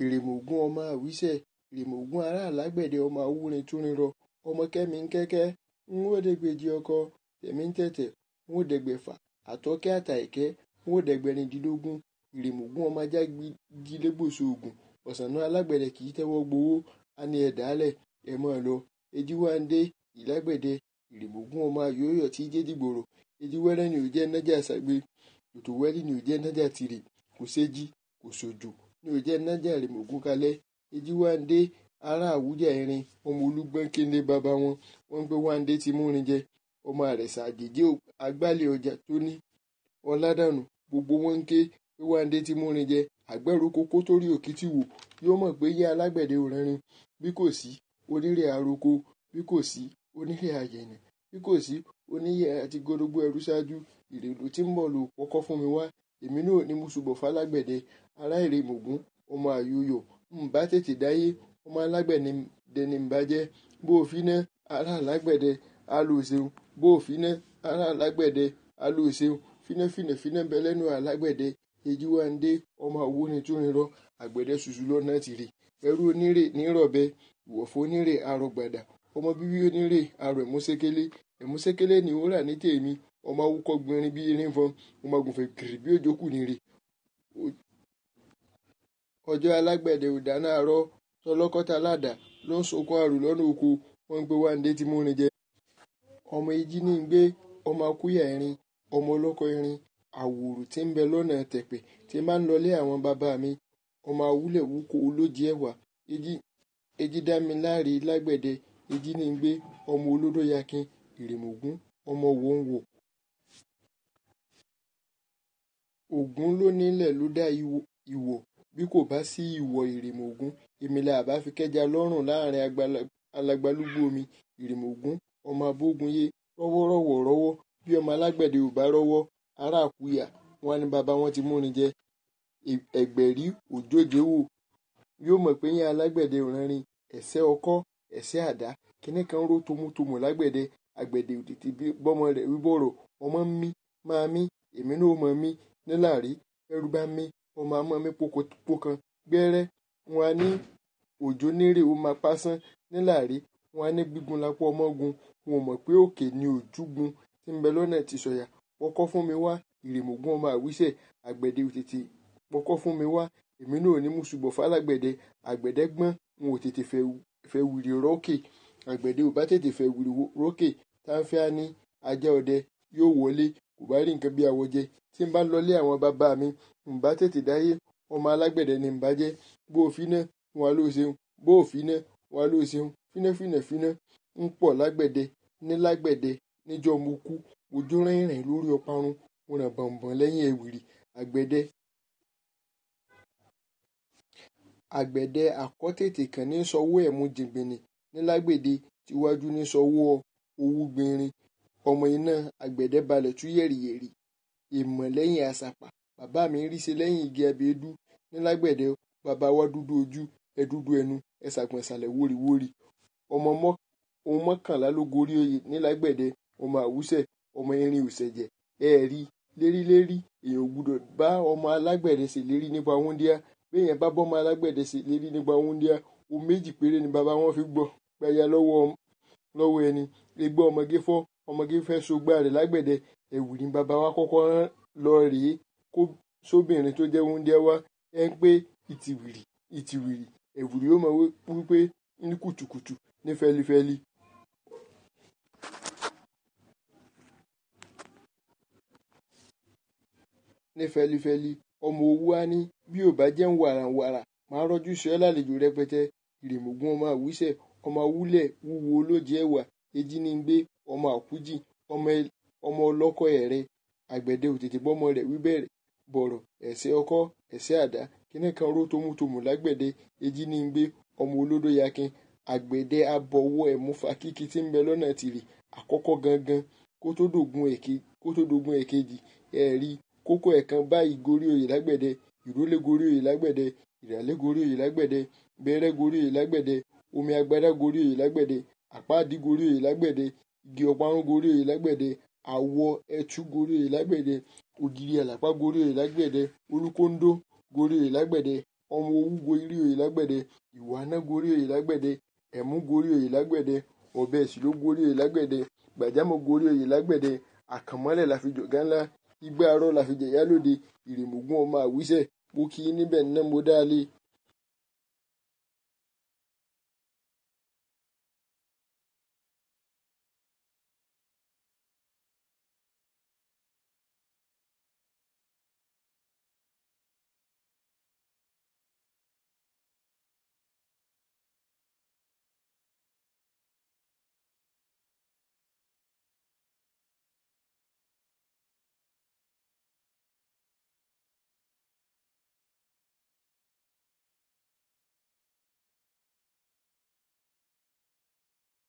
Ìrèmògún ọmọ àwísẹ̀, Ìrèmògún ará alágbẹ̀dẹ ọmọ awúrin túrin rọ, ọmọ kẹ́mi ń kẹ́kẹ́, ń ó dẹ́gbẹ̀jì ọkọ, tẹ̀mí ń tẹ̀tẹ̀, ń ó dẹ́gbẹ̀fà, àtọ́kẹ́ àtàìkẹ́, ń ó dẹ́gbẹ̀rìndínlógún. Ìrèmògún ọmọ ajágilégbòso ògùn, ọ̀sánná alágbẹ̀dẹ kì í tẹ́wọ́ gbowó, á ní ẹ dàálẹ̀, ẹ máa lọ. Èjìwándé ìlágbẹ̀dẹ, Ìrèmògún ọmọ àyóyọ̀ tí jẹ́dìgbòrò, èjìwẹ́rẹ́ ni ò jẹ́ nájà ṣàgbé, tòtòwẹ́rì ni ò jẹ́ nájà tìrì, kò séjì, kò sòjò ni ò jẹ́ nájà Ìrèmògún kalẹ̀. Èjìwándé ará àwùjá irin, ọmọ olúgbọ́n kéńdé bàbá wọn, wọ́n ń pé wáńdé ti múrin jẹ, ọmọ àrẹ̀sà àjèjì agbálẹ̀ ọjà tó ní ọ̀làdànù, gbogbo wọn ń ké pé wáńdé ti múrin jẹ, àgbẹ̀rù kókó torí òkìtì wò, yóò mọ̀ pé yé alágbẹ̀dẹ ò rẹ́rìn, bí kò sí onírè àroko, bí kò sí onírè àyẹ̀nà, bí kò sí oníyẹ̀ àti górógbó ẹrú ṣáájú. Ìrèlú tí ń bọ̀ lò pọ́kọ́ fún mi wá, èmi náà ní mo ṣùbọ̀ fálágbẹ̀dẹ, ará Ìrèmògún ọmọ àyòyọ̀, ń bá tètè dáyé, ọmọ alágbẹ̀dẹ ní ń bá jẹ́, bó o fi ná ará alágbẹ̀dẹ á lò ṣeun, bó o fi ná ará alágbẹ̀dẹ á lò ṣeun, fínáfínà fíná bẹ lẹ́nu alágbẹ̀dẹ. Èjìwándé ọmọ àwúrin túrin rọ, àgbẹ̀dẹ ṣùṣù lọ́nà tìrì, ẹrú onírè nírọ̀bẹ, ìwọ̀fọ̀ onírè arọ̀gbàdà, ọmọ bíbí onírè arọ̀ ẹ̀múṣékélé, ẹ̀múṣékélé ni ó rà ní tèmi, ọmọ awúkọ́ gbinrin bí irin fọn, ọmọ agùnfẹ̀ gìrì bí òjòkú nìrè. Ọjọ́ alágbẹ̀dẹ ò dáná arọ́, tọlọ́kọ́ta ládàá ló ń sunkún àrò lọ́nà oko, wọ́n ń pé wáńdé ti múrin jẹ. Ọmọ ejí ní ń gbé, ọmọ akúyà irin, ọmọ ọlọ́kọ̀ irin, àwòrò tí ń bẹ lọ́nà tẹ̀pẹ̀ tí máa ń lọlé àwọn bàbá mi, ọmọ awúlẹ̀ wúkọ́ olójì ẹ̀wà, èjì dámiláre lágbẹ̀dẹ, èjì ní ń gbé, ọmọ olódó yakin, Ìrèmògún ọmọ wòǹwò. Ògún ló nílẹ̀ ló dá ìwọ̀, bí kò bá sí ìwọ̀ Ìrèmògún, èmi là bá fi kẹ́ja lọ́rùn láàrin alagbalúgbú omi. Ìrèmògún ọmọ abógunyé, rọ́wọ́rọ́wọ́ rọ́wọ́, bí ọmọ alágbẹ̀dẹ ò bá rọ́wọ́, ará àkúyà, wọn á ní bàbá wọn ti múrin jẹ. Ẹ̀gbẹ̀rí òjòjé wò, yóò mọ̀ pé yín alágbẹ̀dẹ ò rẹ́rìn, ẹ̀sẹ́ ọkọ́, ẹ̀sẹ́ àdá, kinní kan ró tomutomu lágbẹ̀dẹ, àgbẹ̀dẹ ò tètè bọ́mọ rẹ̀ wí bọ̀rọ̀, ọmọ ń mí, máa mí, èmi náà ó mọ̀ mí, níláàrí, ẹrú bá mí, ọmọ á mọ́ mí pókan gbẹ́rẹ́, wọn á ní òjò nírè ó máa pásán, níláàrí, wọn á ní gbígun lápá ọmọ gun, wọn ò mọ̀ pé òkè ni òjúgun tí ń bẹ lọ́nà tìsọ̀yà. Pọ́kọ́ fún mi wá, Ìrèmògún ọmọ àwísẹ̀, àgbẹ̀dẹ ò tètè pọ́kọ́ fún mi wá, èmi náà ní mo ṣùbọ̀ fálágbẹ̀dẹ, àgbẹ̀dẹ gbọ́n, wọn ò tètè fẹ́ wìrì rókè, àgbẹ̀dẹ ò bá tètè fẹ́ wìrì rókè, táńfẹ́ á ní ajá ọdẹ yóò wọlé, kò bá rí nǹkan bí awọ jẹ, tí ń bá lọlé àwọn bàbá mi, ń bá tètè dáyé, ọmọ alágbẹ̀dẹ ní ń bá jẹ́, bó o fi ná, wọn á ló ṣeun, bó o fi ná, wọn á ló ṣeun, fínáfínà fíná ń pọ̀ lágbẹ̀dẹ, ní lágbẹ̀dẹ, níjọ́ mo kú, mo jó rìnrìn lórí ọparun, mo ràn bọ̀m̀bọ̀n lẹ́yìn ẹ̀wìrì, àgbẹ̀dẹ. Àgbẹ̀dẹ àkọ́tètè kàn ní sọwọ́ ẹ̀mú jìngbìnnì ní lágbẹ̀dẹ tíwájú ní sọwọ́ owú gbinrin, ọmọ iná àgbẹ̀dẹ balẹ̀ tú yẹ̀rìyẹ̀rì, èèmọ̀ lẹ́yìn àsàpà, bàbá mi ń ríṣe lẹ́yìn igi abẹ́ẹ́dú, ní lágbẹ̀dẹ bàbá wa dúdú ojú, ẹ dúdú ẹnu, ẹ ṣàgbọ̀n ìsàlẹ̀ wóríwórí. Ọmọ ohun mọ́kànlá ló gorí oyè ní lágbẹ̀dẹ, ọmọ àwúsẹ̀, ọmọ irin òṣẹ̀jẹ̀, ẹ rí lérílérí, èèyàn ò gbúdọ̀ bá ọmọ alágbẹ̀dẹ ṣèlérí nípa wúńdíá, béèyàn bá bọ́mọ alágbẹ̀dẹ ṣèlérí nípa wúńdíá, ohun méjì péré ni bàbá wọn fi gbọ́ gbaya lọ́wọ́ ẹni. Egbò ọmọge fọ́, ọmọge fẹ́ sogbá rẹ̀ lágbẹ̀dẹ, ẹ̀wìrì ni bàbá wa kọ́kọ́ rán lọ rèé kó sóbìnrin tó jẹ́ wúńdíá wá, ẹ ń pé ìtìwìrì ìtìwìrì, ẹ̀wìrì ó mọ wípé ní kùtùkùtù ní fẹlifẹli. Ní fẹlifẹli, ọmọ owú á ní bí ò bá jẹ́ ń wàràǹwàrà, màá rọ́jú ṣe ọ́ lálejò rẹpẹtẹ. Ìrèmògún ọmọ àwísẹ̀, ọmọ awúlẹ̀ wúwo olójì ẹ̀wà, èjì ní ń gbé, ọmọ àkújì, ọmọ ọlọ́kọ̀ ẹ̀rẹ́, àgbẹ̀dẹ ò tètè bọ́mọ rẹ̀ wí bẹ̀rẹ̀ bọ̀rọ̀, ẹ̀sẹ́ ọkọ́, ẹ̀sẹ́ àdá, kinní kan ró tomutomu lágbẹ̀dẹ, èjì ní ń gbé, ọmọ olódó yakin, àgbẹ̀dẹ abọwọ́ ẹ̀mú fàkíkí tí ń bẹ lọ́nà tìrì, àkọ́kọ́ gangan, kó tó dogun ẹ̀kejì, ẹ̀rí kókó ẹ̀kan báyìí gorí oyè lágbẹ̀dẹ, ìrólé gorí oyè lágbẹ̀dẹ, ìràlé gorí oyè lágbẹ̀dẹ, bẹ̀rẹ̀ gorí oyè lágbẹ̀dẹ, omi agbádá gorí oyè lágbẹ̀dẹ, àpáàdì gorí oyè lágbẹ̀dẹ, igi ọparun gorí oyè lágbẹ̀dẹ, àwọ̀ ẹtu gorí oyè lágbẹ̀dẹ, ògiri àlàpà gorí oyè lágbẹ̀dẹ, olúkóńdó gorí oyè lágbẹ̀dẹ. Ọmọ owú gorí oyè lágbẹ̀dẹ, ìwà náà gorí oyè lágbẹ̀dẹ, ẹ̀mú gorí oyè lágbẹ̀dẹ, ọ̀bẹ ìṣìló gorí oyè lágbẹ̀dẹ, gbàjámọ̀ gorí oyè lágbẹ̀dẹ, àkànmọ́lẹ̀ la fi jọ̀gá ńlá, igbá arọ́ la fi jẹ̀yà lóde. Ìrèmògún ọmọ àwísẹ̀, mo kí i níbẹ̀ náà mo dá a lé.